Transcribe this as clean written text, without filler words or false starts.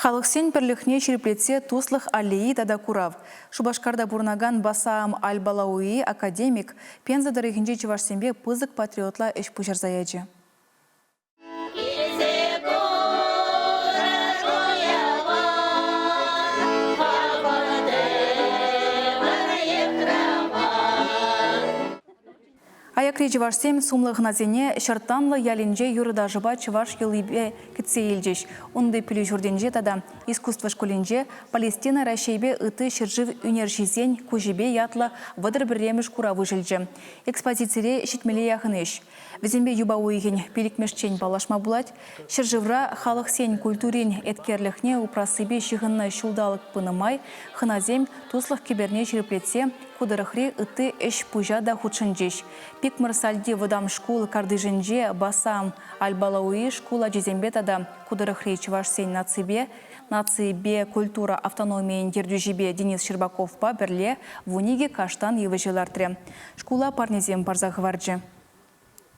Халӑхсен пӗрлӗхне ҫирӗплетсе Туслӑх аллейи тата курав. Шупашкарта пурӑнакан Басаам Аль-Балауи академик Пенза тӑрӑхӗнчи чӑвашсемпе пысӑк патриотла ӗҫ пуҫарса ячӗ. Аякри чӑвашсем сумлӑ хӑнасене Ҫӑрттанлӑ ялӗнче юрӑ-ташӑпа чӑваш йӑлипе кӗтсе илчӗҫ. Унти пӗлӳ ҫуртӗнче тата искусство шкулӗнче Палестина Раҫҫейпе ытти ҫӗршыв ӳнерҫисен куҫӗпе ятлӑ 31-мӗш курав уҫӑлчӗ. Экспозицире ҫитмӗле яхӑн ӗҫ. Вӗсемпе юпа уйӑхӗн пилӗкмӗшчен паллашма пулать. Ҫӗршывра халӑхсен культурин еткерлӗхне упрассипе ҫыхӑннӑ ҫулталӑк пынӑ май хӑнасем туслӑх кӗперне ҫирӗплетсе ку тӑрӑхри ытти ӗҫ-пуҫа та хутшӑнчӗҫ. Пикмӑрсальти вӑтам шкул картишӗнче Басам Аль-Балауи шкул ачисемпе тата ку тӑрӑхри чӑвашсен наципе наципе культура автономийӗн ертӳҫипе Денис Щербаковпа пӗрле 12 каштан йывӑҫӗ лартрӗ. Шкула парнесем парса хӑварчӗ.